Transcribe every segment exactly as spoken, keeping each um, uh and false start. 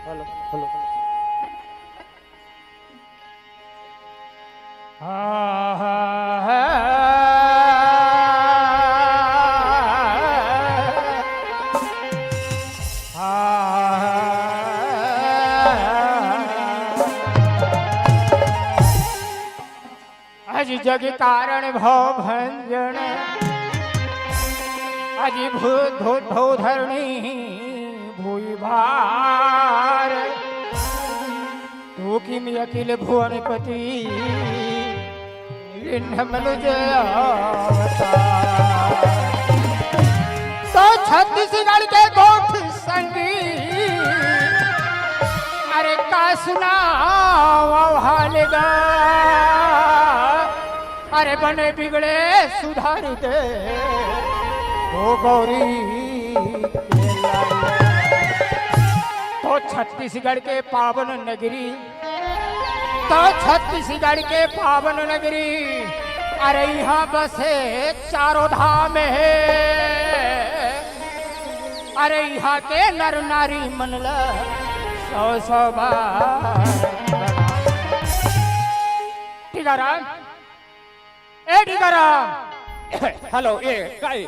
Hello, hello. हाँ, हाँ, हाँ। अजि जग कारण भव भंजन, अजि भू-, धू-, धू धरणी भूइ भार। तू किम अखिल भुवनपति, लीन्ह मनुज अवतार। तो छत्तीसगढ़ के गोठ संगी, अरे का सुनावँव हाल गा, अरे बने बिगड़े सुधारि दे, ओ गौरी के लाल। तो छत्तीसगढ़ के पावन नगरी, तो छत्तीसगढ़ के पावन नगरी, अरे इहाँ बसे चारों धाम हे। अरे इहाँ के नर नारी मन ला सौ सौ बार। टीकाराम, ए टीकाराम। हेलो, ए, काई?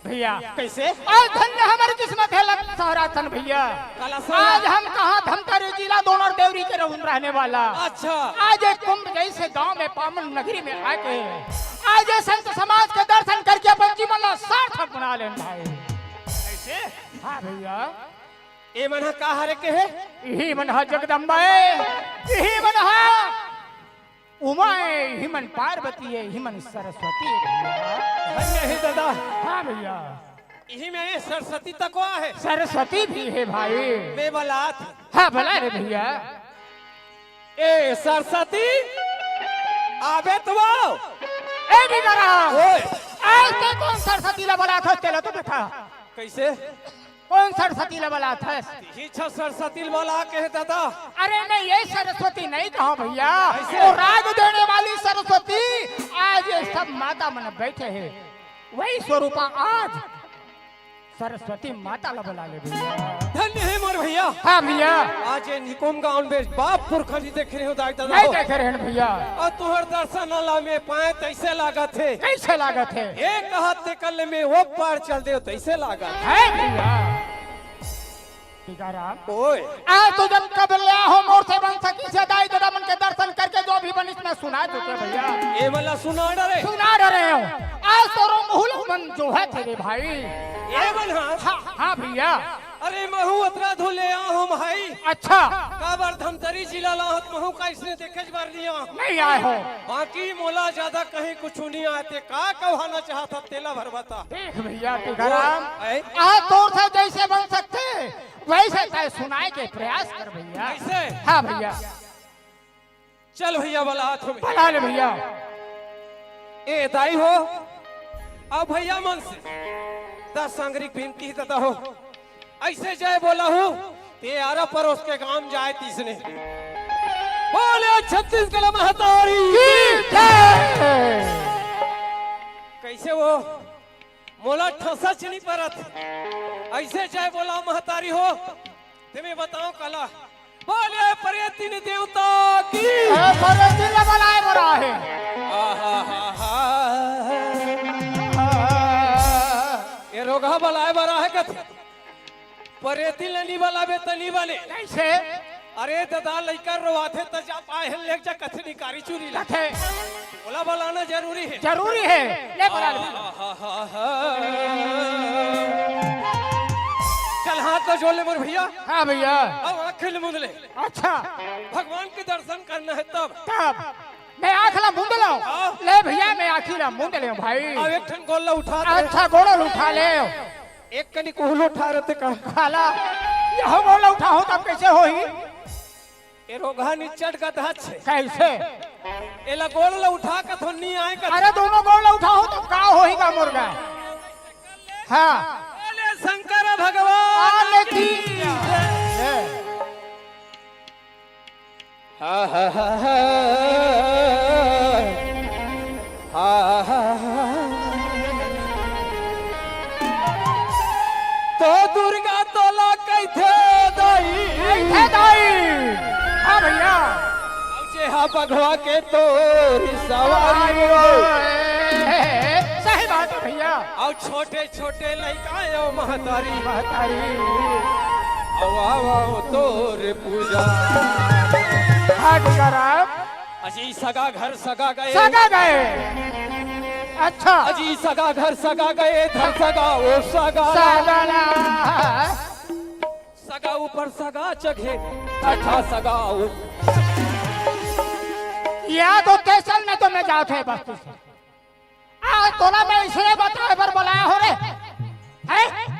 भइया। कइसे? आज धन्य हमर किस्मत हे लग सहराथन भइया। काला सहरा? आज हम कहाँ धमतरी जिला दोनों देवरी के रहूं रहने वाला। अच्छा। आज एक कुंभ जइसे गांव में पावन नगरी में आके आज ये संत समाज के दर्शन करके अपन जीवन ला सार्थक बना लेन भाई। कइसे? हाँ भइया। ए मन ह का हरे के हे? इही मन ह जगदम्बा ए, इही मन ह उमा ए, इही मन पार्वती ए, इही मन सरस्वती ए भइया। धन्य हे दादा। हाँ भइया। इही में सरस्वती तको हे। सरस्वती भी हे भाई। मैं बलात। हाँ, बला रे भइया। ए सरस्वती, आबे तो। ए टीकाराम। ओए। आज तैं कोन सरस्वती ला बलात हस, तेला तो बता। कइसे? कोन सरस्वती ला बलात हस? इही छा सरस्वती ला बला के हे दादा। अरे नहीं, ये सरस्वती नहीं कहँव भइया। कइसे? वो राग देने वाली सरस्वती। आज ये सब माता मन बइठे हे, वही स्वरूपा आज सरस्वती माता ला बला ले भइया। धन्य हे मोर भइया। हाँ भइया। आज ये निकुंभ गाँव में बाप पुरखा नहीं देखे रहेंव दाई दादा नहीं हो। देखे रहेन भइया। अउ तुँहर दर्शन ला मैं पाएँव तइसे लागत हे। कइसे लागत हे? एक हाथ ते कर ले मैं ओ पार चल देंव तइसे लागत हे। हे भइया। टीकाराम। ओए। आज तो जब कब ले आए हो मोर से बन सकिस हे दाई ददा मन के दर्शन करके जो भी बनिस मैं सुना चुके भइया। ए मन ला सुना डरे। सुना डरे हँव। आज तो रोंगहू मन जोहत हे रे भाई। ए मन ह? हाँ, हाँ भइया। अरे महूँ अतरा धुन ले आए हँव भाई। अच्छा। काबर धमतरी जिला ला हँव त महूँ का इसने देखे बर नइ आए हँव। नइ आए हो। बाकी मोला जादा कहीं कुछु नइ आए, ते का कहना चाहत हस तेला भर बता। देख भइया टीकाराम, ओए। आज तोर से जइसे बन सकथे वइसे तैं सुनाए के प्रयास कर भइया। कइसे? हाँ भइया। चल भइया, बलात हँव मैं। बला ले भइया। ए दाई हो, अउ भइया मन से दस आंगरी के बिनती हे दादा हो, अइसे जय बोलहू, ते आरा परोस के गाँव जाए तइसने। बोले छत्तीसगढ़ महतारी की जय। कइसे हो? मोला ठसच नइ परत। अइसे जय बोलहू महतारी हो, ते मैं बतावँव काला। बोले परेतिन देवता की। ए, परेतिन ला बलाए बर आहे। आहा, हा, हा। ए रोगहा बलाए बर आहे कथे। परेतिन ला नइ बलाबे त नइ बने। कइसे? अरे ददा, लइका रोवाथे त जा पाए हन, लेग जा कथे निकारी चुरी ला। कथे। ओला बलाना जरूरी हे। जरूरी हे। ले बला ले। आहा, हा, हा। चल हाथ ला जोड़ ले मोर भइया। हाँ भइया। अब आँखी ल मूंद ले। अच्छा। भगवान के दर्शन करना हे तब। तब। मैं आँख ला मूंद लेंव। हाँ। ले भइया, मैं आँखी ला मूंद लेंव भाई। अब एक ठन गोड़ ला उठा दे। अच्छा, गोड़ ला उठा ले। एक कनी कोहलो उठा रहते का? काला, यहो गोड़ ला उठाहूँ तब कइसे होही? ए रोगहा निच्चट गधा छे। कइसे? एला गोड़ ला उठा कथों नइ आए कथों। अरे दोनों गोड़ ला उठाहूँ तब का होही गा मोर गा? हाँ। बोले शंकर भगवान आने की। की। हा, हा, हा, हा। हा, हा, हा। तो दुर्गा तोला कइथे दाई? कइथे बघवा के तोरी सवारी हो। सही बात है भैया। अउ छोटे छोटे लइका अउ महतारी। महतारी। अउ आवव तोर पूजा। हाँ, टीकाराम। अजी सगा घर सगा गए। सगा गए। अच्छा। अजी सगा घर सगा गए, धर सगा ओ सगा। सगा ला। सगा ऊपर सगा चघे, अच्छा। सगा उ- या तो तैं चल, नहीं तो मैं जात हँव बस्ती से। आज तोला मैं इसलिए बताए बर बुलाए हँव रे, हैं?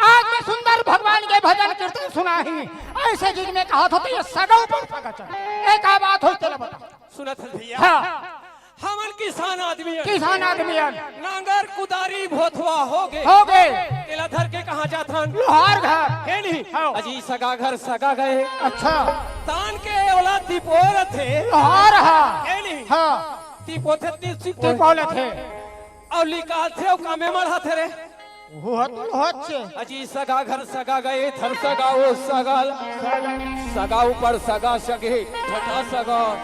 आज मैं सुंदर भगवान के भजन कीर्तन सुनाही, अइसे चीज में कहा था तो ये सगा ऊपर सगा चढ़, ये का बात होय तेला बता। सुनत हस भैया? हाँ। हमन किसान आदमी हन। किसान आदमी हन। नांगर कुदारी भोथवा होगे। होगे। तेला धर के कहाँ जाथन? लोहार घर। हे नहीं? हाँ। अजी सगा घर सगा गए। अच्छा। तान के ओला तिपोलथे। लोहार हा। हे नहीं? हाँ। तिपोथे, ति-, तिपोलथे। अउ लिकालथे अउ कामे मढ़ाथे रे। वो तो होत छे। अजी सगा घर सगा गए, धर सगा ओ सगा, सगा ऊपर सगा चघे, ठठा सगा।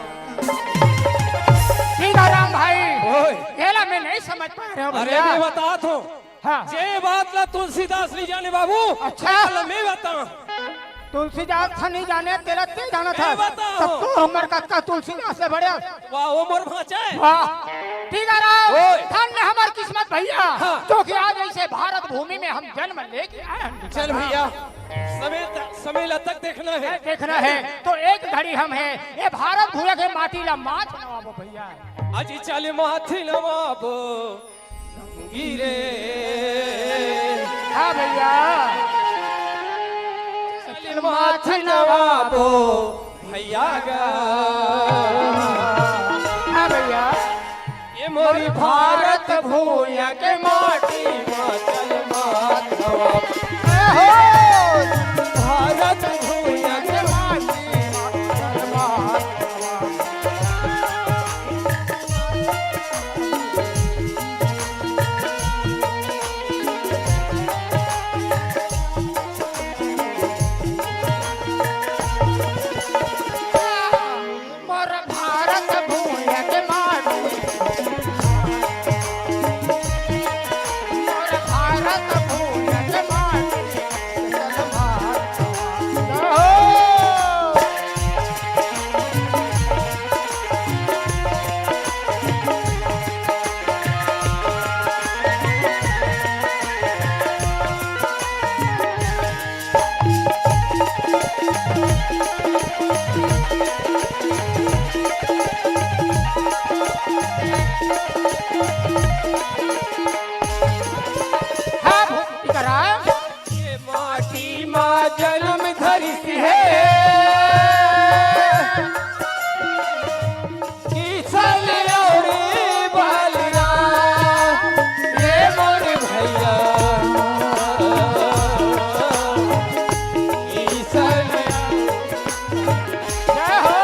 सीताराम भाई, ओए। एला मैं नहीं समझ पा रहे हँव अरे भैया। मैं बतात हँव। हाँ। जे बात ला तुलसीदास नहीं जाने बाबू, अच्छा। एला मैं बतावँव। तुलसीदास था नहीं जाने, तेला तैं जानत हस। मैं बतावँव। तब तो हमर कक्का तुलसीदास से बड़े। वाह, वो मोर भाँचा हे। वाह। टीकाराम, ओए। धन्य हमर किस्मत भैया, हाँ। जो कि आज अइसे भारत भूमि में हम जन्म लेके आए हन। चल भैया, समय त-, समय ला तक देखना हे। देखना हे, तो एक घड़ी हम हे, ये भारत भूमि के माटी ला माथ नवाबो भैया। अजी चल माथ नवाबो। गिरे। हाँ भैया। चल माथ नवाबो भैया गा। हाँ भैया। ये मोरी भारत भूया के माटी मा चल माथ नवाबो। ए हो, भारत भूया के माटी मा चल माथ नवाबो। मोर भारत भूमि के माटी, मोर भारत भूमि के माटी, चल माथ नवाबो। हाँ, भूपति करा। ये माटी मा जनम धरिस हे, किसन अउ बलराम, ये मोर भैया, किसन। जय हो।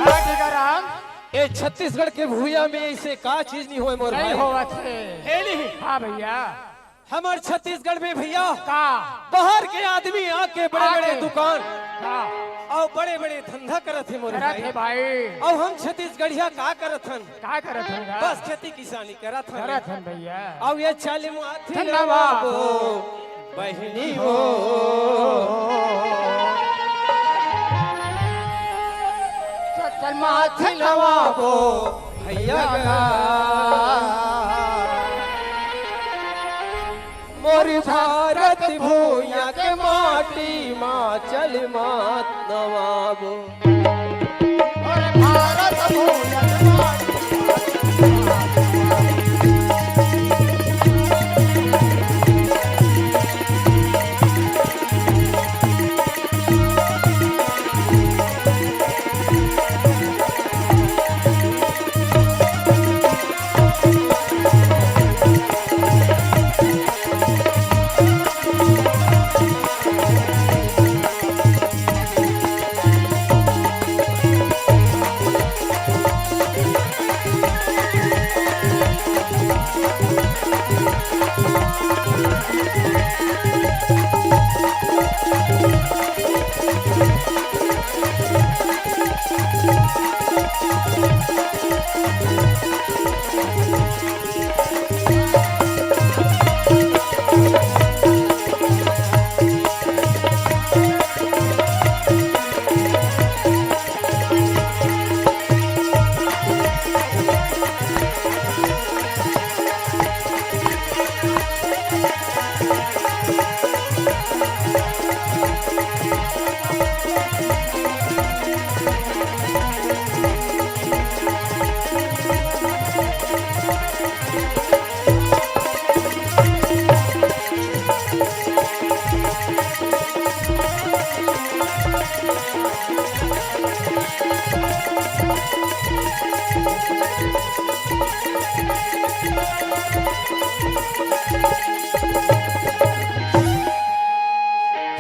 हाँ, टीकाराम। ए छत्तीसगढ़ के भुइयां में अइसे का चीज नहीं होय मोर भाई? होवत हे। हे नहीं? हाँ भैया। हमर छत्तीसगढ़ में भैया, का? बाहर के आदमी आके बड़े-बड़े आके। दुकान हाँ। अउ बड़े-बड़े धंधा करत हे मोर करत भाई। हे भाई। अउ हम छत्तीसगढ़िया का करत हन? का करत हन गा? बस खेती किसानी करत हन। करत हन भैया। अउ ये चाली माथे नवाबो, बहिनी हो। हाथ नवाबो भैया का। मोर भारत भुइयां के माटी मा चल माथ नवाबो। मोर भारत भुइयां के माटी मा चल माथ नवाबो।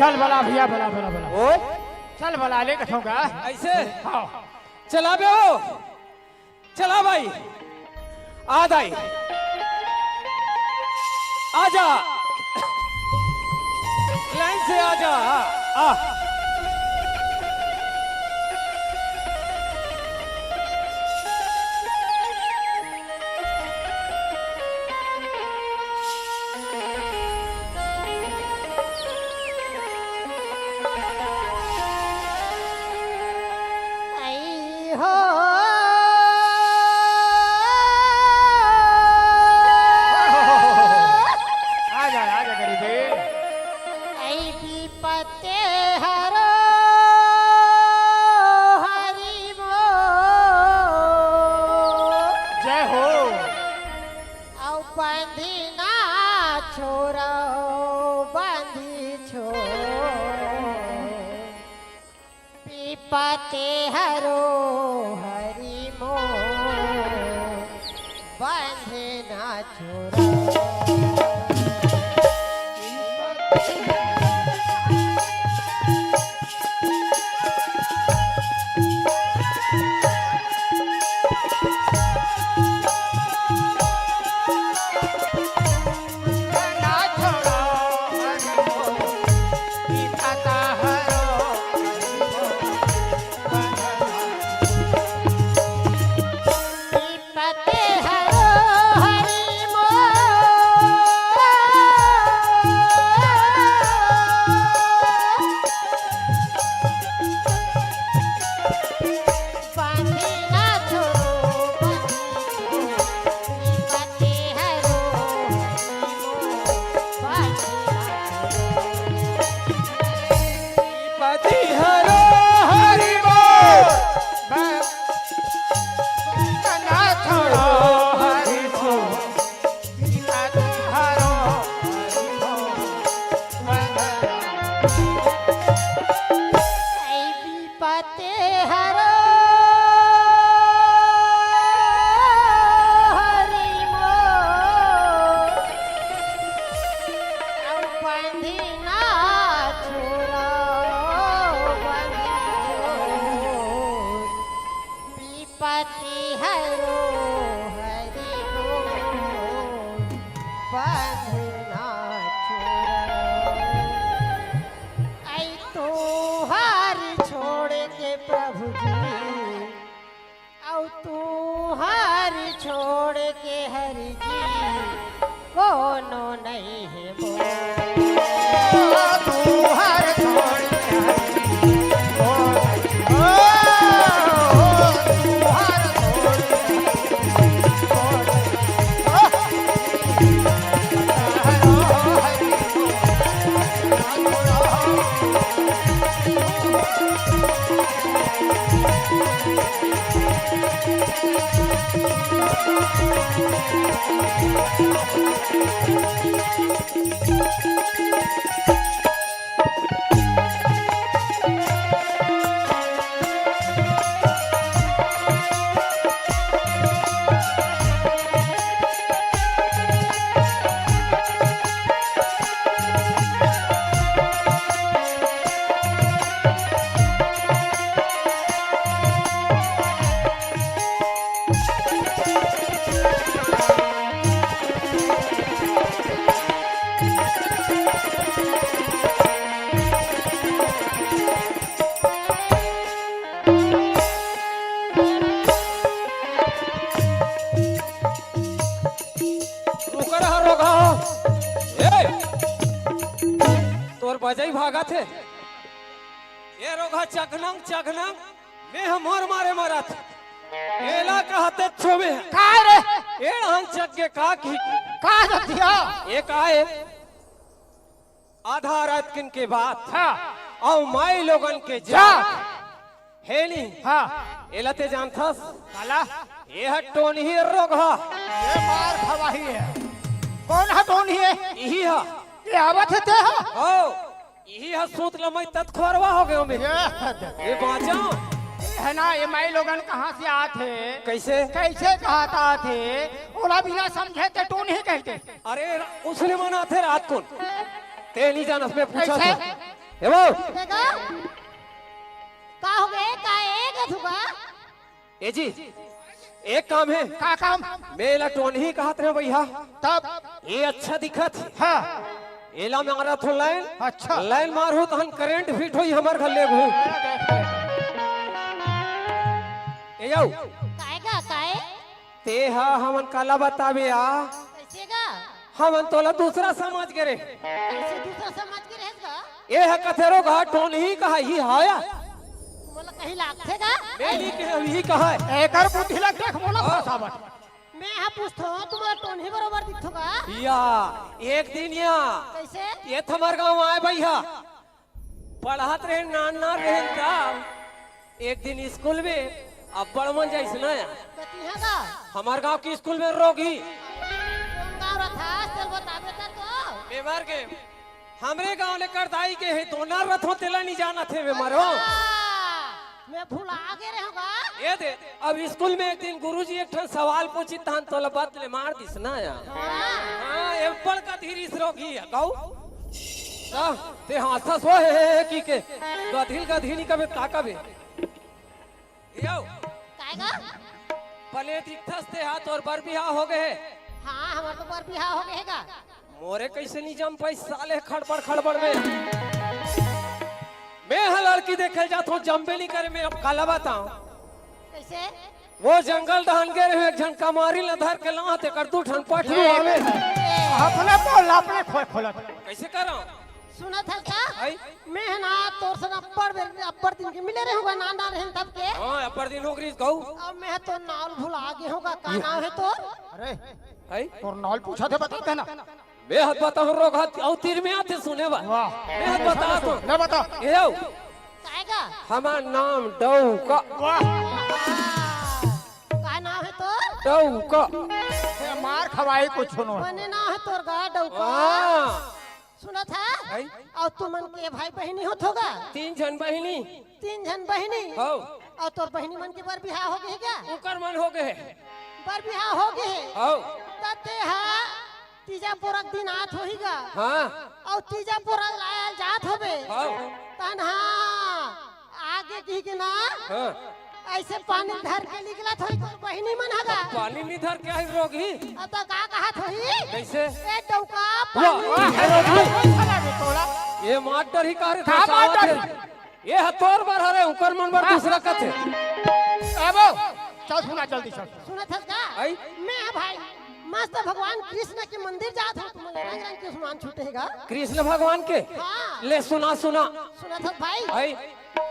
चल बला भैया, बला, बला, बला। ओए, चल बला ले कथों का। ऐसे? हाँ। चला बे ओ। चला भाई। आ दाई। आजा। लाइन से आजा। आ, आ। आई हो। आ जा, आ जा, गरीबे। आई विपत्ति हरो हरि बोल। जय हो। अउ बंधी ना छोड़ो, बंधी छोड़। विपत्ति हरो हरि मोर, बंधे ना छोड़ा। पति हरो हरि मोर, बंधी ना छोड़ा, बंधी छोड़। विपत्ति हरो हरि मोर, बंधी ना छोड़ा। आई तुहार छोड़ के प्रभु जी, अउ तुहार छोड़ के हरि जी, कोनो नइ हे मोर। तुहार छोड़ रुक रहा रोगहा। ए! तोर बजई भागत हे। ए रोगहा चघनंग, चघनंग, मैं हमर मारे मरत। एला कहते छुबे। का रे? एड़हन चघ के का की? का दतिया? ए का हे? आधा रात किन के बात। हाँ। अउ माई लोगन के जा। जा। हे नी। हाँ। एला ते जानथस? काला? ए ह टोनही रोगहा। ए मार खवाही हे। कोन ह टोनही हे? इही ह। ए आवत हे ते ह? हो। इही ह सूत ल मई तत खोरवा हो गयो में। ए हद। ए बाजा। हे ना, ए माई लोगन कहाँ से आत हे? कैसे? कैसे कहत आत हे? ओला बिना समझे ते टोनही कहिथे। अरे, उसने मनाथे रात कुन। ते नहीं जानस, मैं पूछा कैसे? था। ए वो। देखा? का हो गए? का ए गथुआ? ए जी, एक काम हे। का काम? मैं एला टोनही कहत रहे भैया। तब? ये अच्छा दिखत हे। हाँ। एला मारत हो लाइन। अच्छा। लाइन मारहू तहन करंट फिट होई हमर घर ले घू। ए जाऊ। काय गा, काय? ते हा हमन काला बताबे आ? कैसे गा? हमन तोला दूसरा समझ गे रे। कैसे दूसरा समझ गे रहेस गा? ए ह कथेरो घाट टोनही कहा ही हाया। तुमला कहीं लागथे गा? मैं नहीं कहे, ही कहा है। एकर बुद्धि ला देख मोला हाँ। फंसावत। मैं हा पूछथो, तुमला टोनही बरोबर दिखथो गा? या, एक दिन या। कैसे? ये थमर गांव आए भैया। पढ़त रहे, नान नान रहे त एक दिन स्कूल में अब्बड़ मन जाइस ना या। कतिहा गा? हमर गांव के स्कूल में रोगही। कोन गांव रथस, तेल बताबे त तो। मैं मर गे। हमरे गांव ले करदाई के हे, दोना रथो तेला नहीं जानत हे, मैं मरो। अच्छा, मैं भुला गे रहों गा। ये दे, अब स्कूल में एक दिन गुरुजी एक ठन सवाल पूछिस, तहन तोला बत ले मार दिस ना या। हाँ। हाँ, अब्बड़ कथिरिस रोगही हे, गऊ। हाँ, ते हांसस हो हे, हे, हे, की के। गधिल गधिनी कबे का कबे। यो। काय गा? भले दिखथस ते हा, तोर बर बिहाव हो गे हे। हाँ, हमर तो बर बिहाव हो गे हे गा। मोरे कैसे नहीं जम पाई साले खड़बड़ खड़बड़ में। मैं हा लड़की देखे जात हूँ, जमबे नहीं करे, मैं अब काला बताऊं। कैसे? वो जंगल डहन गे रहे, एक झन कमारी ल धर के लात, एकर दू ठन पठरू हवे। अपने बोल, अपने खोए खोलत। कैसे करा? सुनत हस का? आई? मैं ह ना तोर सन अब्बड़ बेर, अब्बड़ दिन के मिले रहों गा, नान नान रहेन तब के। हाँ, अब्बड़ दिन हो गइस गऊ। अब मैं ह तोर नाव ल भुला गे हों गा, का ये नाव हे तोर? अरे, आई? तोर नाव ल पूछत हे, बता देना। मैं ह बताहूँ रोगहा, अउ तीर में आथे सुने बर। वाह। मैं ह बताहूँ। ले बता। ए आओ। काय गा? हमर नाम डौका। वाह। का नाव हे तोर? डौका। ए, मार खवाई कुछु नो। बने नाव हे तोर गा, डौका। हाँ। सुनत हा? आई? अउ तुमन के भाई बहिनी होथो गा? तीन झन बहिनी। तीन झन बहिनी? हौ। अउ तोर बहिनी मन के बर बिहाव हो गे हे का? ओकर मन हो गे हे। बर बिहाव हो गे हे? हौ। त ते हा तीजा पोरा के दिन आत होही गा? हाँ। अउ तीजा पोरा लाय ल जात होबे? हौ। तहन हा आगे किही के ना? हाँ। अइसे पानी धर के निकलत होही तोर बहिनी मन ह गा। पानी नहीं धर के आई रोगही। अब तो का कहत होही? कैसे? ए डौका वाह, पानी। वाह, हे रोगही। ये मार डरही का रे, का मार डरही? ये ह तोर बर हरे, उकर मन बर हाँ। दूसरा कथे। ए बो, चल सुना जल्दी चल। सुनत हस का? आई? मैं ह भाई, मस्त भगवान कृष्ण के मंदिर जात हों, तुमन रंग रंग के सामान छूटे हे गा। कृष्ण भगवान के? हाँ। ले सुना, सुना। सुनत हस भाई? आई?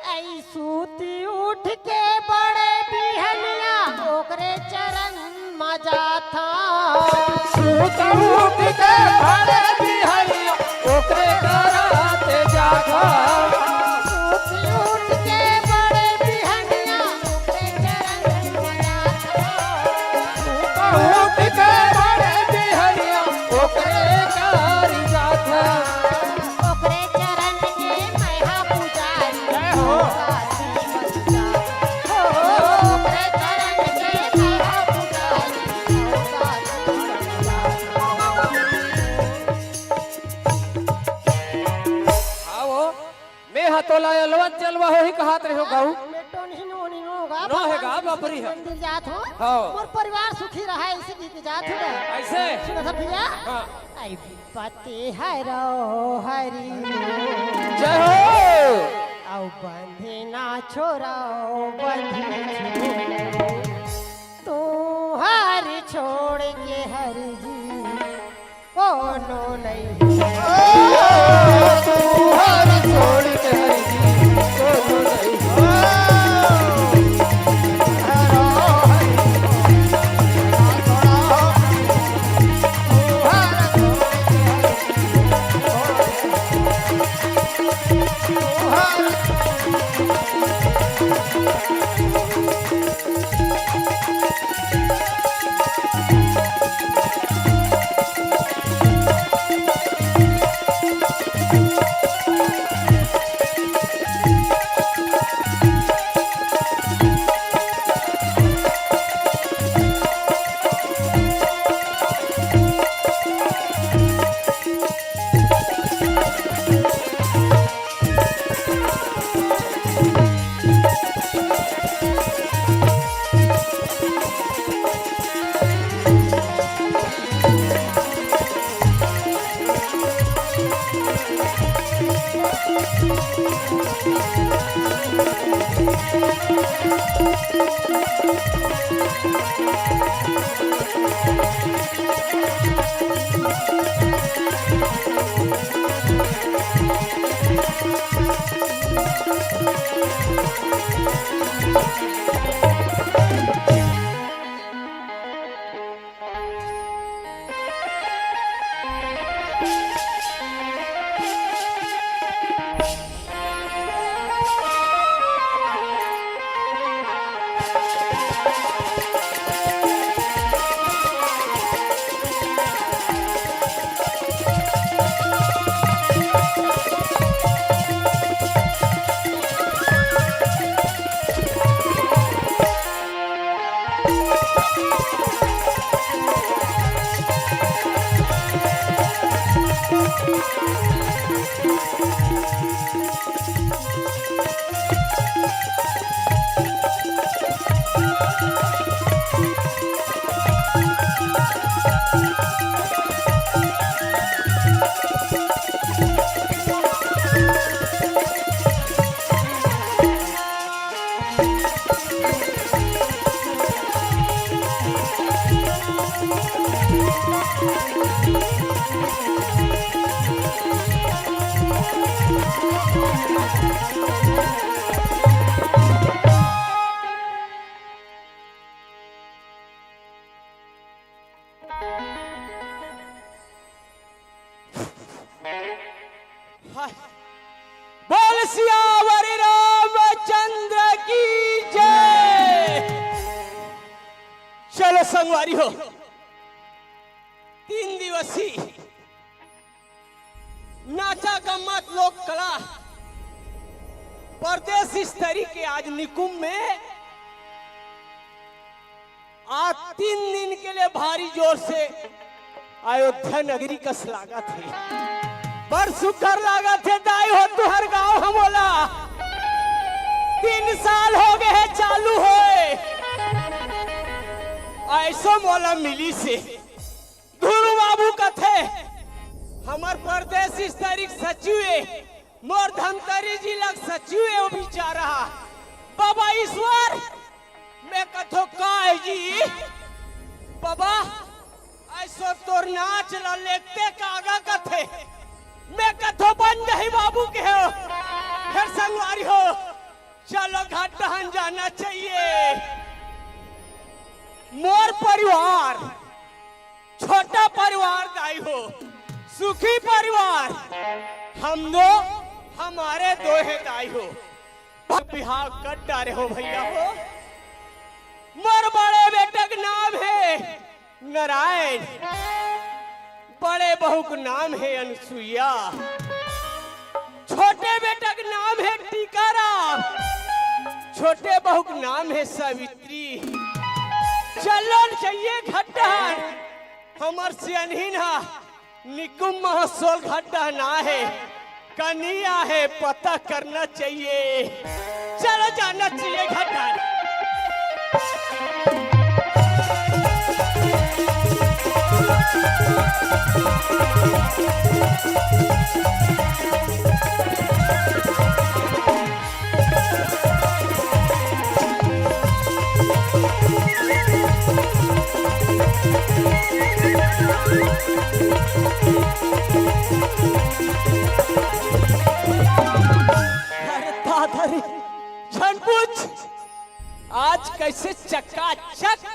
ऐ सूती उठ के बड़े बिहनिया, ओकरे चरण म जाथन। सूती उठ के बड़े बिहनिया, ओकरे चरण म जाथन। सूती उठ के बड़े बिहनिया, ओकरे चरण म जाथन। सूती उठ के बड़े बिहनिया, हाँ, तोला अलवन चलवा होही कहात रहे हो गऊ। मैं तो नहीं नो, नहीं नो गा, नो है गा, भगवान बापरी है। मंदिर जात हो। हाँ। मोर परिवार सुखी रहा, इसी की जात हो गा। ऐसे? सुनो सब भैया। हाँ। आई पते हरो हरि। जय हो। आओ बंधे ना छोड़ो, बंधे छोड़ो। तू हर छोड़ के हरि जी। कोनो नहीं। ओ, तू हर छोड़ के हरि जी, कोनो नहीं। ओ, हरो हरि, तू हर छोड़ के हरि जी, कोनो नहीं। तू हर बोल सियावर रामचंद्र की जय। चलो संगवारी हो, तीन दिवसीय नाचा गम्मत लोक कला प्रदेश स्तरीय के आज निकुंभ में आज तीन दिन के लिए भारी जोर से अयोध्या नगरी कस लागत हे। बड़ सुघर लागत हे दाई हो तुहर गांव हमोला। तीन साल हो गए हे चालू होए। ऐसो मोला मिलिस हे। धुरू बाबू कथे, हमर प्रदेश स्तरीय सचिव हे, मोर धमतरी जिला के सचिव हे, वो बेचारा। बाबा ईश्वर, मैं कथो का हे जी? बाबा, ऐसो तोर नाच ला लेगते कागा कथे। मैं कथो बन जाही बाबू के हो। फिर संगवारी हो, चलो घाट डहन जाना चाहिए। मोर परिवार, छोटा परिवार दाई हो, सुखी परिवार। हम दो, हमारे दो हे दाई हो। बिहाव कर डारे हो भैया हो। मोर बड़े बेटा के नाम हे नारायण, बड़े बहू के नाम हे अनुसुईया, छोटे बेटा के नाम हे टीकाराम, छोटे बहू के नाम हे सावित्री। चलो न चलिए घाट डहन, हमर सियनहिन हा निकुंभ महोत्सव घाट डहन आहे। कनिया हे, पता करना चाहिए। चलो, जाना चाहिए घर। अरे दादा रे, छनपुछ, आज कइसे चकाचक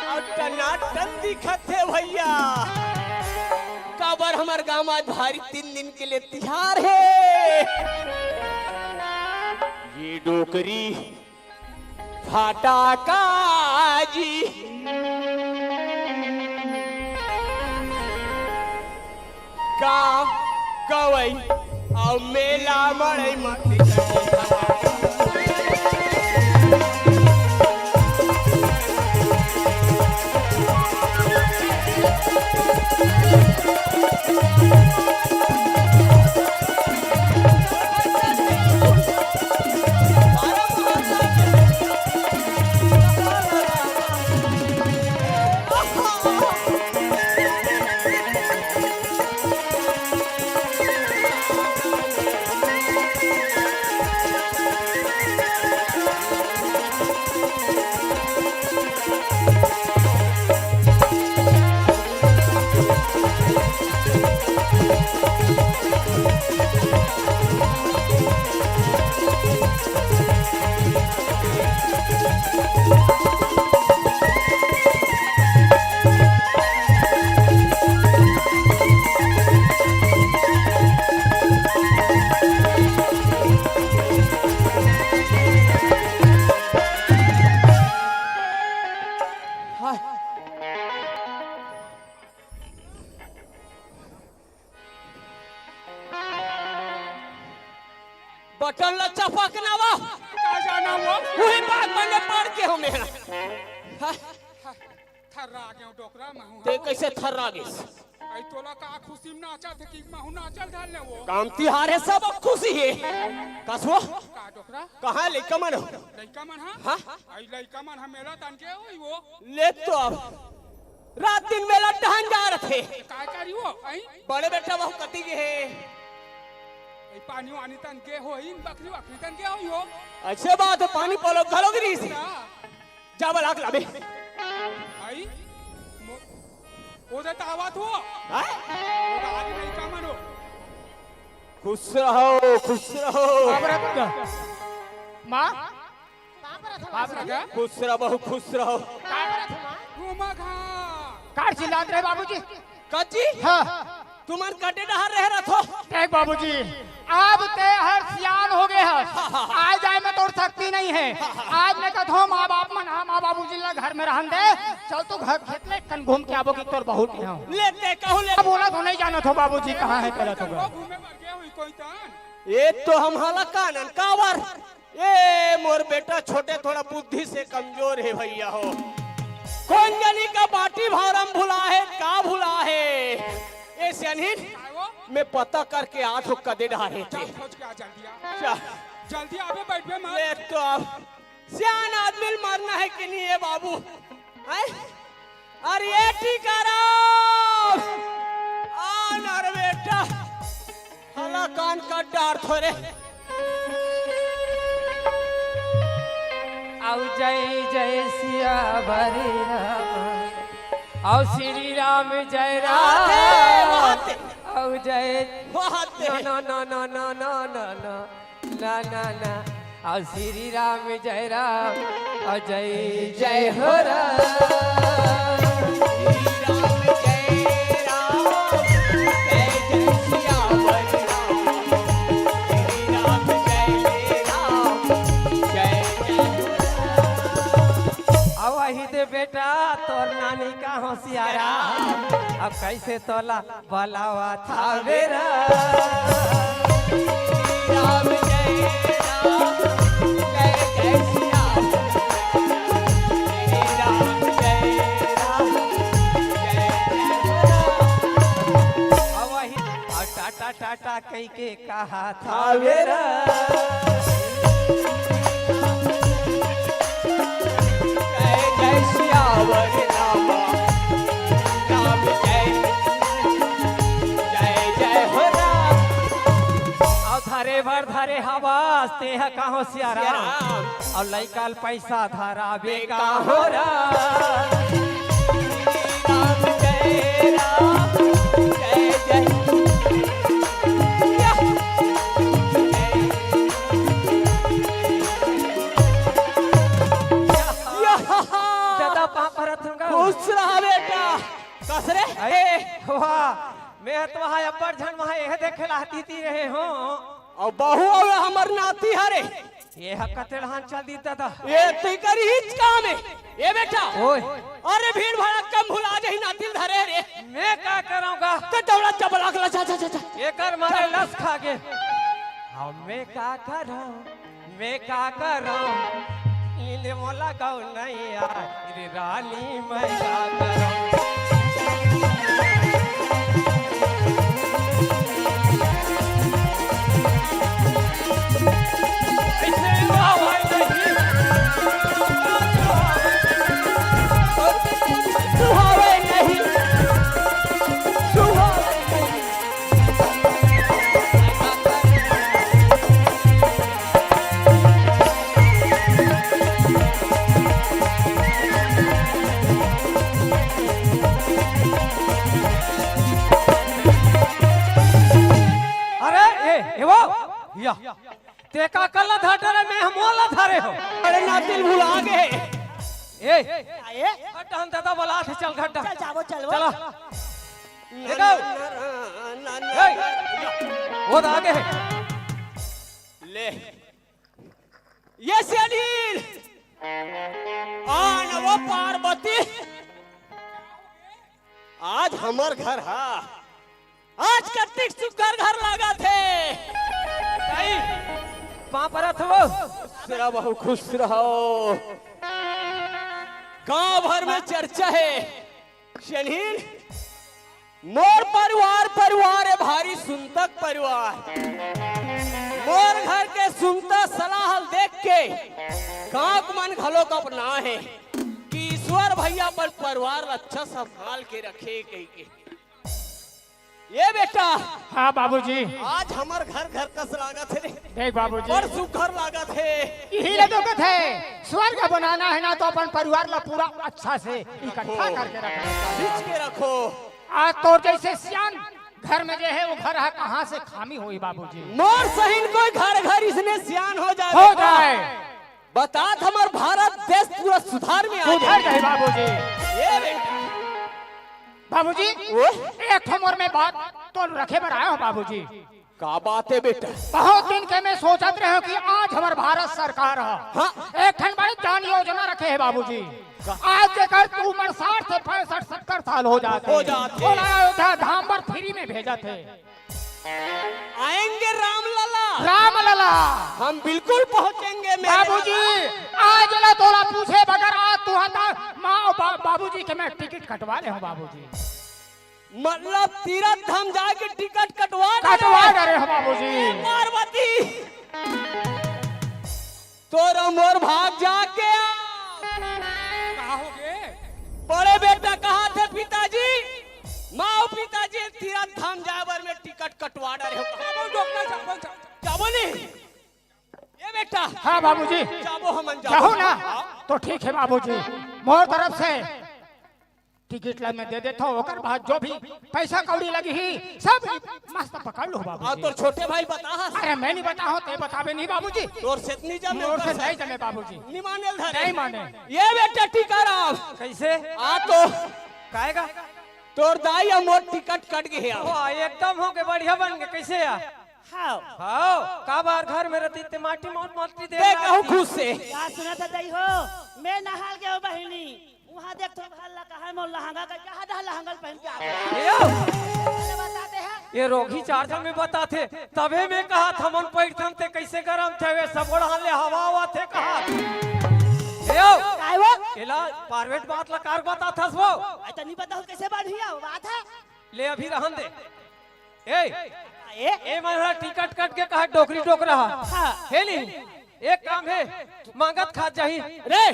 अउ टनाटन दिखत हे भइया। काबर हमर गांव आज भारी तीन दिन के लिए तिहार हे। ये डोकरी फटाका जी। गाँव गवई अउ मेला मड़ई म बटन ला चपकना वा। का जाना वो? उही बात मने पड़ के हो मेरा। हाँ? थर्रा गेंव डोकरा महू। ते कइसे थर्रा गेस? अई तोला का खुशी में नाचत हे कि महू नाचल धर ले वो? काम तिहार हे, सब खुशी हे। कस वो? का डोकरा? कहाँ लइका मन हो? लइका मन हा? हाँ? अई लइका मन हा मेला तन के होई वो। ले तो अब रात दिन मेला टहन जा रथे। काय करी वो? अई? बड़े बेटा वहू कति गे हे। अई पानी वानी तन के होई, बकरी वकरी तन के होई वो। अइसे बात हे, पानी पलो घलो गिरिस हे। का? जा बला के लाबे। अई? मो-, ओ दे तावत हो। हाँ? ओ दे आगे नहीं का मनो। खुश रहो, खुश रहो। बाप रे। माँ? बाप रे। खुश रहो, खुश रहो। घूमा खा। कार चिल्लात रहे बाबूजी। कच्ची? हाँ। तुमन कटे डहर रहे रथो। देख बाबूजी, अब ते हर सियान हो गए हस। आज जाए में तोर शक्ति नहीं है। आज मैं कहत हूँ, माँ बाप मन, हाँ, माँ बाबूजी ला घर में रहन दे। चल तू घर खेत ले कन घूम के आबो कि तोर बहू के यहाँ। ले ते कहूँ ले। अब बोला तो नहीं जानत हो बाबूजी कहाँ है तेरा तो घर। घूमे बर गए हुई कोई तन। ये तो हम हाला कानन कावर। ए मोर बेटा छोटे थोड़ा बुद्धि से कमजोर हे भइया हो। कोन जनी का बाटी भरम भुला हे, का भुला हे? ए सियानहिन, मैं पता करके आत हो कदे डहर हे ते। जा खोज के आ जल्दी आ। जा। जल्दी आबे बइठबे मत। ले तो अब सियान आदमी ल मरना हे कि नहीं हे बाबू? हैं? अरे ए टीकाराम! आ ना रे बेटा। हला कान काट डार थोरे। अउ जय जय सियावर राम, अउ श्री राम जय राम, आते, आते। अउ जय वाह, आते। ना, ना, ना। ना, ना, ना। अउ श्री राम जय राम, अउ जय जय हो राम। श्री राम जय राम, जय जय सियावर राम। श्री राम जय राम, जय जय हो राम। अउ वही दे बेटा, तोर नानी का होशियारा, अब कइसे तोला बलावत हावे रा। राम जय राम, जय जय सिया। राम जय राम, जय जय राम। अब वही, अउ टाटा टाटा कहि कहा था मेरा। जय जय सियावर राम, राम जय, जय जय हो राम। अउ धरे बर धरे हवस, तेह कहो सिया राम। अउ लइका ल पैसा धराबे का हो राम। राम जय राम, जय जय। या, या, या। दादा पाँव परत हूँ गा। खुश रहा बेटा। कस रे? अरे वाह, मैं तो वहाँ अब्बड़ झन वहाँ यह देखे ला दीदी रहे हो। अउ बहू अउ हमर नाती हरे। ये ह कतेड़हान चल दी दादा। ये तई करी हिच काम हे। ए बेटा। ओए। अरे भीड़ भड़क्का म भुला जाही नाती ल धरे रे। मैं का करौं गा? ते दौड़ा चपला के ला, जा, जा, जा, जा। एकर मारे लस खा गे। अब मैं का करौं? मैं का करौं? इने मोला गौ नहीं आ, रे रानी मैं का करौं? अरे ए, ए वो, या। ते का कल्ला धरे रे, मैं हमोला धरे हो। अरे नाती ल भुला गे। ए, ए? हट, हम दादा बलात हे, चल घट। चल जाबो, चल वो। चला। देखो। ए, वो तो आगे हे। ले। ये सेनील। आ न वो पार्वती। आज हमर घर हा। आज कतिक सुग्घर घर लागत हे। दाई, पाँव परत हवँ। खुश रहो बहू, खुश रहो। गांव भर में चर्चा हे। शनीन, मोर परिवार, परिवार हे भारी सुनता के परिवार। मोर घर के सुनता सलाह ल देख के गांव के मन घलो अपना हे कि ईश्वर भैया अपन परिवार ल अच्छा संभाल के रखे कहिके। ए बेटा। हाँ बाबूजी। आज हमर घर घर कस लागत हे रे। देख बाबूजी। बड़ सुघर लागत हे। इही ला तो कथे, स्वर्ग बनाना है ना तो अपन परिवार ला पूरा अच्छा से इकट्ठा रखो। करके रखना। खींच के रखो। आज तोर जैसे सियान घर में जे हे, वो घर हा कहाँ से खामी होई बाबूजी। मोर सहिन कोई घर घर इसने सियान हो जाए हो बेटा। जाए। बतात हमर भारत देश पूरा सुधार में आ सुधर जाए। जाए बाबूजी। ए बेटा। बाबूजी, ओए? एक ठो मोर में बात तो रखे बर आए हँव बाबूजी। का बात हे बेटा? बहुत दिन के मैं सोचत रहे हँव कि आज हमर भारत सरकार ह हाँ। एक ठन बड़े जान योजना रखे हे बाबूजी। का? आज जेकर उमर साठ से पैंसठ सत्तर साल हो जात हे। हो जात हे। ओला अयोध्या धाम बर free में भेजत हे। आएंगे रामलला। रामलला। हम बिल्कुल पहुंचेंगे मेरे बाबूजी, लाला। आज ला तोला पूछे बगैर आज तुँहर ता माँ अउ बा-, बाबूजी के मैं टिकट कटवा ले हँव बाबूजी। मतलब तीरथ धाम जाए के टिकट कटवा डरे कटवा हव? डरे हँव बाबूजी। ए पार्वती, तोर अउ मोर भाग जाके आ। का होगे? बड़े बेटा कहत हे पिताजी, माँ अउ पिताजी तीरथ धाम जाए बर मैं टिकट कटवा डरे हँव। जाबो, डोकना, जाबो, जाबो। जाबो नहीं? ए बेटा। हाँ बाबूजी। जाबो हमन जाबो। जाहू ना? हाँ। तो ठीक हे बाबूजी, मोर तरफ से टिकट ला मैं दे देथँव, ओकर बाद जो भी पैसा कौड़ी लगही, सब मस्त पकड़ लूँ बाबूजी। अउ तोर छोटे भाई बताहस? अरे मैं नहीं बताहूँ, तैं बताबे नहीं बाबूजी। तोर से नहीं जमे मोर ओकर से से। नहीं जमे बाबूजी। नहीं माने ल धरे। नहीं माने। ए बेटा टीकाराम। कइसे? आ तो। काहे का? तोर दाई अउ मोर टिकट कट गे हे। वाह, एकदम हो गे, बढ़िया बन गे। कइसे आ? हाँ। हाँ, का बार घर में रहती ते माटी मोट माटी दे दे कहूँ खुश से। का सुनत हे दाई हो? मैं नहाल गे हँव बहिनी। उहाँ देख तो घर ला कहाँ मोर लहंगा का, कहाँ डहा लहंगा ल पहन के आगे। ए यो! अरे बताते हैं। ए रोगी चार झन में बताथे, तभे मैं कहत हमन पैठन ते कइसे गरम थे, वे सब ओढ़ान ले हवा आवा थे कहा। ए यो! काय वो? एला private बात ला कार बताथस वो? अरे तो नहीं बताओ कइसे बढ़िया हो बात हे। ले अभी रहन दे। ए, ए? ए मन ह टिकट कट के कहा डोकरी डोकरा हा। हाँ। हे नी, एक काम हे, मांगत खात जाही। रे,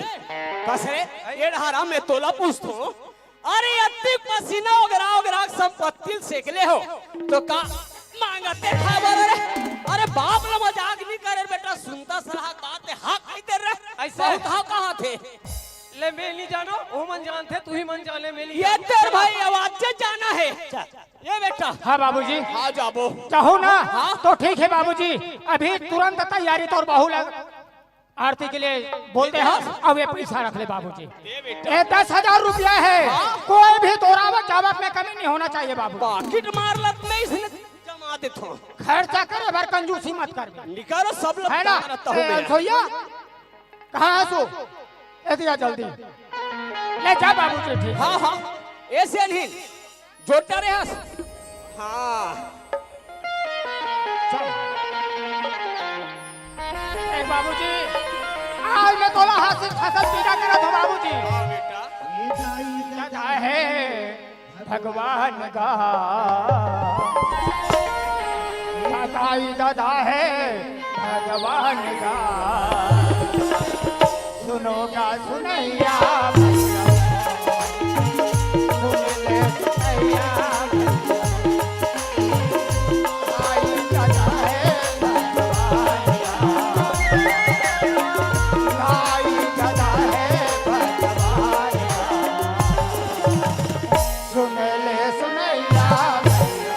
कस रे, ए डहारा में तोला पूछथों। अरे, अत्ती पसीना ओगरा ओगरा के संपत्ति ल सेकले हो, तो का मांगते खा बर रे? अरे, बाप ला मजाक नी करे बेटा, सुनता सरहा बात हे, हाँ कहि दे रे। अइसे? बहुत हाँ कहा थे। ले, मैं नी जानों, ओ मन जानथे, तुही मन जाने, मैं नी ये जानों। तेरे भाई आवाज से जाना है। चल। ए बेटा। हाँ बाबूजी। आ जाबो। चाहो ना? हाँ? तो ठीक हे बाबूजी, अभी तुरंत तैयारी तोर बहू लग आरती के लिए बोलते हैं। अब ये पैसा रख ले बाबूजी। ए बेटा। ये दस हजार रुपया हे। हाँ? कोई भी तोर आवक जावक में कमी नहीं होना चाहिए बाबू। पाकिट मार लत में इसने जमा देथों। खर्चा करे बर कंजूसी मत कर। निकालो सब लोग है ना? तैयार रहता हूँ ए, मैं। सोइया, कहाँ हस ओ? ए दिया जल्दी। ले जा बाबूजी, ठीक हे। हाँ, हाँ। ऐसे नहीं। जोटा रे हस। हाँ। चल। ए बाबूजी, आज मैं तोला हाथ से फसल पीला करत हूँ बाबूजी। हाँ बेटा। दादा हे भगवान का, दादा ही दादा हे भगवान का। सुनोगा सुनैया भैया, सुन ले सुनैया भैया। आई गदा है भगवान का, आई गदा है भगवान का। सुन ले सुनैया भैया,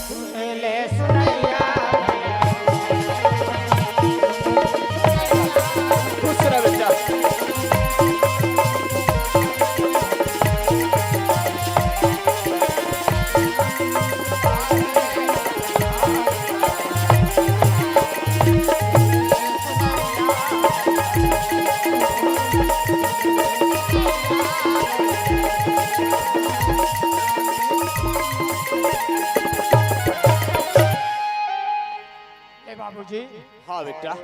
सुन ले सुनैया। खुश रह बेटा। ए बाबूजी। हाँ बेटा।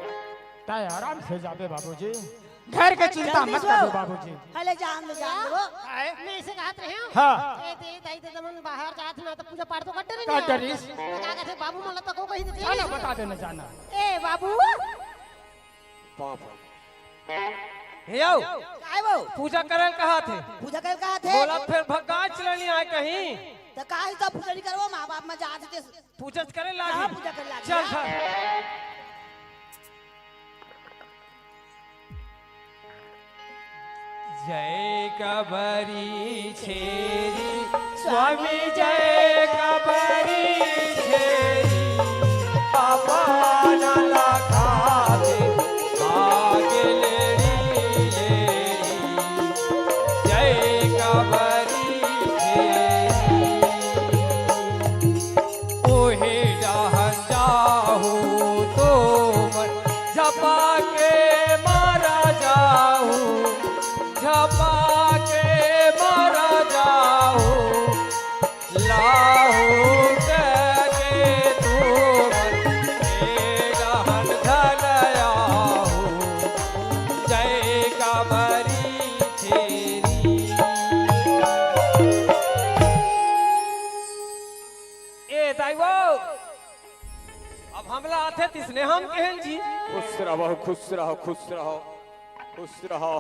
तय आराम से जाबे बाबूजी। घर के चिंता मत करो बाबूजी। हले जान दो, जान दो। काय? मैं इसे कहत रहे हूँ। हाँ। ए, दे, दाई, ददा मन बाहर जात ना तो पूजा पाठ तो कर डरिस। कर डरिस। तो का कहते बाबू मोला तो को कही देते। जाना बता देना जाना। ए बाबू। पाँव पड़। हे आओ। काय वो? पूजा करल कहा थे? पूजा करल कहा थे? बोला फिर भगाच लेनी आए कहीं। तो काहे तो पूजा नहीं करवो, माँ बाप में जात थे। पूजा करे लागी। हाँ, पूजा करे लागी, चल हाँ। सर। जय कबरी छेरी, स्वामी जय कबरी छेरी, अपन लखाते भाग लेरी लेरी। जय कबरी छेरी। ओहे डहन जाहू तो मन झपा के मारा जाहू, झपा के मारा जाहू, लाहू के तू मन हे डहन धन आऊ, जय कबरी छेरी। ए दाई वो, अब हमला आथे तिसने हम कहेन जी। खुश रहो, खुश रहो, खुश रहो, खुश रहो।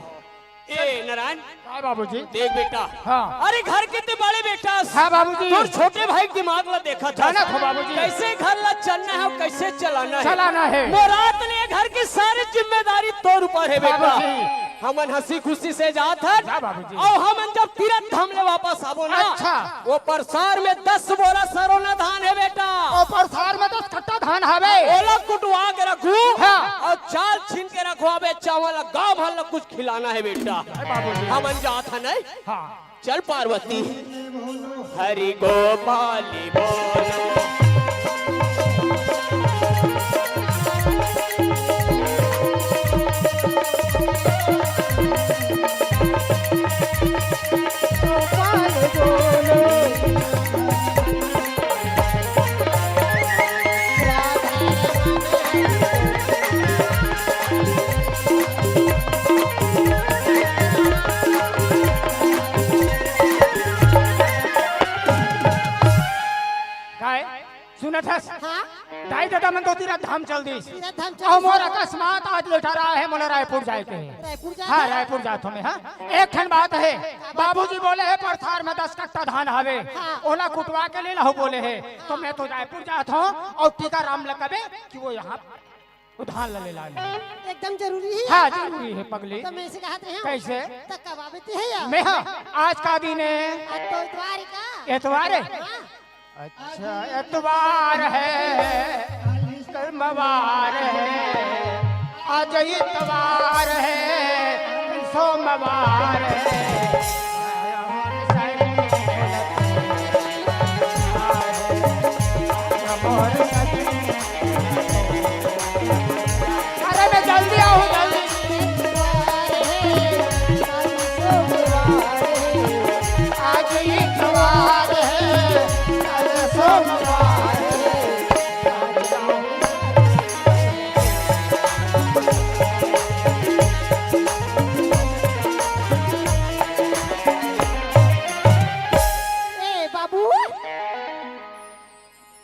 ए नारायण, हाँ बाबूजी। देख बेटा। हाँ। अरे घर के ते बड़े बेटा। हाँ बाबूजी। तोर छोटे भाई के दिमाग ला देखत हस। जानत हो बाबूजी। कैसे घर ला चलना हे अउ कैसे चलाना हे। चलाना हे। मोर आत ले घर के सारी जिम्मेदारी तोर ऊपर हे बेटा। बाबूजी। हमन हंसी खुशी से जात हन। जा बाबूजी। अउ हमन जब तीरथ धाम ले वापस आबो ना, अच्छा। वो परसार में दस बोरा सरोना धान हे बेटा। ओ परसार में दस कट्टा धान हवे। ओला कुटवा के रखू। हाँ। अउ चाल छीन के रखवाबे, चावल ला गाँव भर ला कुछ खिलाना हे बेटा। अरे बाबूजी। हमन जात हन, नहीं? हाँ। चल पार्वती। हरि गोपाली बोल। काय? सुनत हस? हाँ? दाई ददा मन तो तीरथ धाम चल दिस। तीरथ धाम चल अउ मोर दिस। अकस्मात आज लेटर आय हे, मोला रायपुर जाए के हे। रायपुर जात हाँ, हे? रायपुर जात हों मैं, हाँ। एक ठन बात हे, बाबूजी बोले हे, परसार में दस कट्टा धान हवे, हाँ। ओला कुटवा के ले लाहू बोले हे, तो मैं तो रायपुर जात हों अउ टीकाराम ला कबे कि वो यहाँ वो धान ला ले लाने। एकदम जरूरी हे। हाँ, जरूरी हे पगली। तो मैं इसे कहत रहे हूँ। कैसे? तो कब आवे ते हे या? मैं हाँ, आज का दिन हे? आज तो इतवार हे का? इतवार हे? हाँ। अच्छा, इतवार हे, कल मवार हे, आज इतवार हे, कल सोमवार हे। अरे मैं जल्दी आऊँ, जल्दी। आज इतवार हे, कल सोमवार हे। ए बाबू,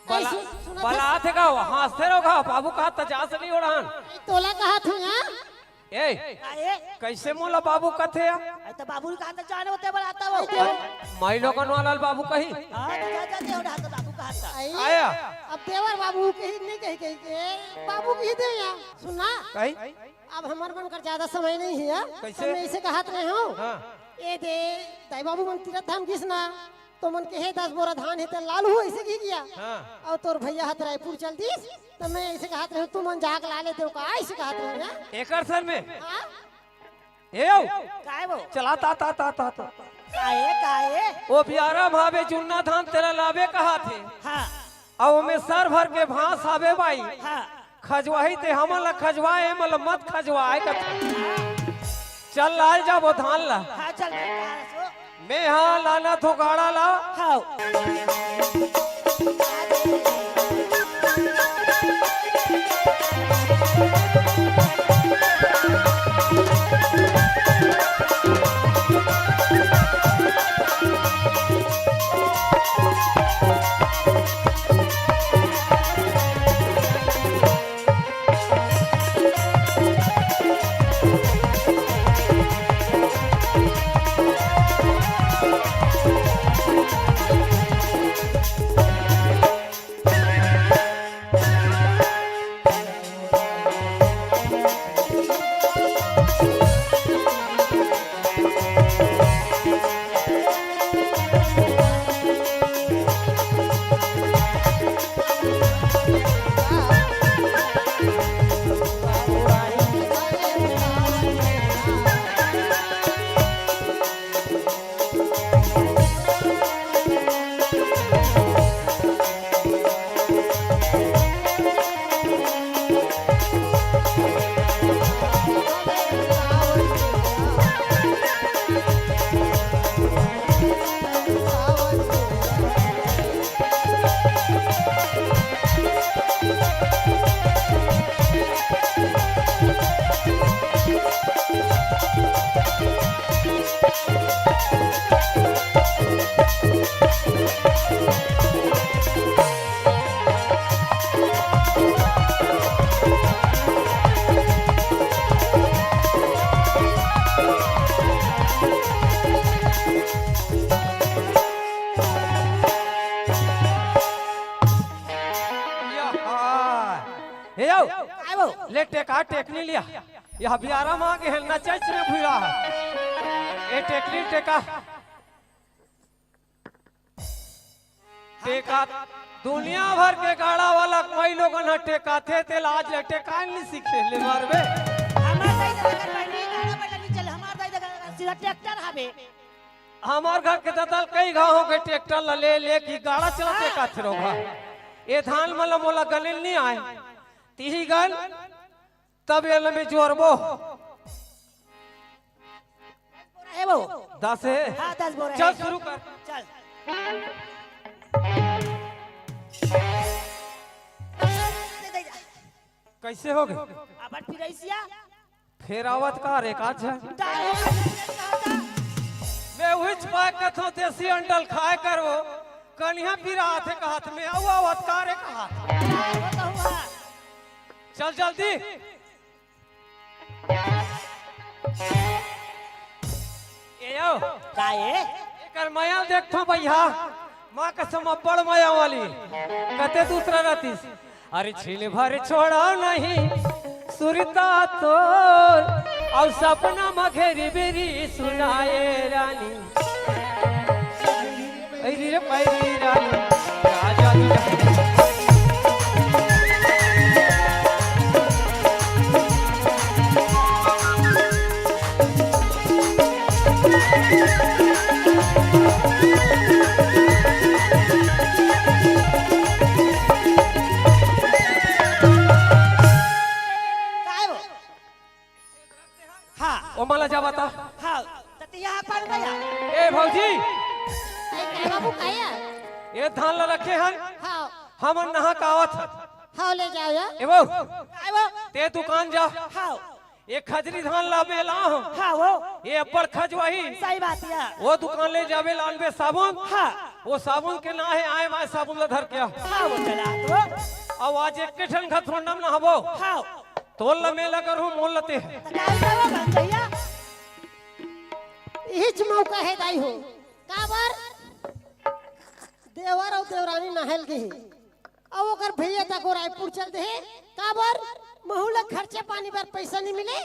बला-, सुन, सुनत हस? बलात हे का? हंसते रहो का? बाबू कहा त जा से नहीं ओढ़ान। ए, तोला कहा थू, हाँ? ए, का ए? कैसे मोला बाबू कथे या? अरे तो बाबू कहा त जाने होते बलाता वो। माई लोगन वाला बाबू कही। हाँ, तो जा, जा, जा, ओढ़ा तो बाबू कहा था। आई, आया। अब देवर बाबू कही नहीं कही, कही के, बाबू कही दे या। सुन ना। कही? अब हमर मन कर ज्यादा समय नहीं हे या। कैसे? तो मैं इसे कहत रहे हूँ। हाँ। ए दे, दाई बाबू मन तीरथ धाम गिस ना। तो मन के हे दस बोरा धान हे त लालू हो, ऐसे की किया। हाँ। अउ तोर भैया हत रायपुर चल दिस, त मैं ऐसे कहत रहूं, तू मन जाके ला लेते हो का, ऐसे कहत रहूं, हाँ? एकर सन में। हाँ? ए आओ। काय वो? चला ता, ता, ता, ता, ता। काहे, काहे? ओ बियारा भावे जुन्ना धान तेला लावे कहा थे। हाँ। अउ ओमे सर भर के भांस आवे बाई। हाँ। खजवाही ते हमन ला खजवाए, एमन ला मत खजवाए कथे। चल लाय जाबो धान ला। हाँ, चल, चल, कहाँ सो? मैं हा लाना थो गाड़ा ला। हाँ। काय वो? ले टेका, टेकनी लिया। यह बियारा माँ के है, नचैच में भुला है। ए टेकनी टेका। टेका, दुनिया भर के गाड़ा वाला कोई लोगन ह टेकाथे, तेला आज ले टेका नहीं सीखे, ले मारबे। हमार दाई ददा कर बहिनी गाड़ा बइला नहीं चले, हमार दाई ददा कर सीधा ट्रैक्टर हवे। हमार घर के ददा ल कई घाव हो गए ट्रैक्टर ला ले, ले की गाड़ा चला टेकाथे रहो भाई। ए धान मन ला मोला गने नहीं आए। तिही गन तब ये लम्बे जोरबो। है वो? दस है। हाँ, दस बोरा चल है। शुरू कर। चल। दे, दे, दे। कैसे हो गए? अबर फिर ऐसिया? फेर आवत का रे काज है? डाल हो, डाल हो, डाल हो। मैं उहिच पाए कथो देसी अंडल खाए करो। कनिया फिर आथे कहत में आऊ आवत का रे कहत। डाल हो तो हुआ। चल जल्दी। ए आओ। का ए? एकर मया ल देखथो भैया, माँ कसम अब्बड़ मया वाली। कते दूसरा रहतीस। अरे छिन भर छोड़ा नहीं सुरता तोर, अउ सपना म घेरी बेरी सुनाए रानी। ऐरी रे पैरी रानी, राजा तू काय हो? हाँ। ओ मला जा बता। हाँ, त तिया अपन गया। ए भौजी। ए, काय बाबू, काय है? ए धान ला रखे हन। हाँ। हमन नहा कावत हन। हाँ, ले जाओ या। ए बहू। काय वो? ते दुकान जा। हाँ। ए खजरी धान ला में ला हो। हाँ वो। ए अब्बड़ खजवाही। सही बात है। वो दुकान ले जाबे लानबे साबुन। हाँ। वो साबुन के ना है आए माए साबुन ला धर के आ। हाँ वो चला तो। अब आज एक के ठन घथरोंडा में नहाबो। हाँ। तोल ला मेला करहूँ, मोल लते। त काय करबो बन भैया? इहिच मौका है दाई हो। काबर? देवर अउ देवरानी नहाय ल गे हे। अउ ओकर भैया तको रायपुर चल दे हे। काबर? महू ला खर्चा पानी बर पैसा नहीं मिले।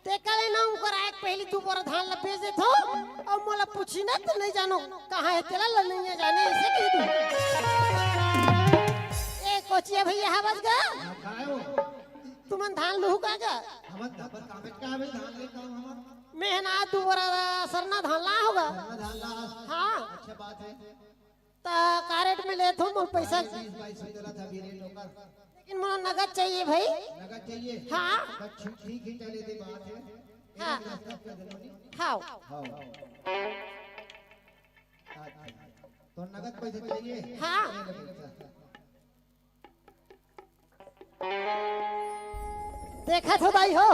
तेकर ले ना उनकर आए के पहली दू बोरा धान ला बेच देथो। अउ मोला पूछी ना त नहीं जानो कहाँ है तेला ल नहीं जाने ऐसे कह दू। ए कोचिया भैया हवस गा? तुमन धान लुहू का गा? हमन त अपन कामेच का आवे, धान ले काम हमर। मेहनत दू बोरा सरना धान ला होगा। सरना धान ला। हाँ। अच्छा बात है। त का रेट में लेत हो मोर पैसा? बीस बाईस सौ चलत है अभी रेट ओकर। लेकिन मोला नगद चाहिए भाई। नगद चाहिए? हाँ। बस ठीक, ठीक ही चले दे बात है। हाँ। एक दस तक कर दे लो। हाँ। हाँ। अच्छा। तो नगद पैसे चाहिए? हाँ। ये ले पैसा। देखत हो दाई हो,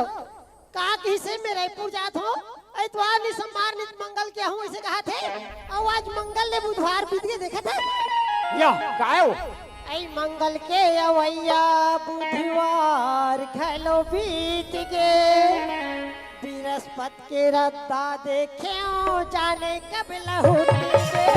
का किसे में रायपुर जात हो, अइतवार नि सोमवार नि मंगल के आहूँ, अइसे कहत हे, अउ आज मंगल ले बुधवार बीत गे, देखत हे। या, काय हो? अई मंगल के अवैया बुधवार घलो बीत गे, बृहस्पति के रद्दा देखेंव, जाने कब लहुटी गे।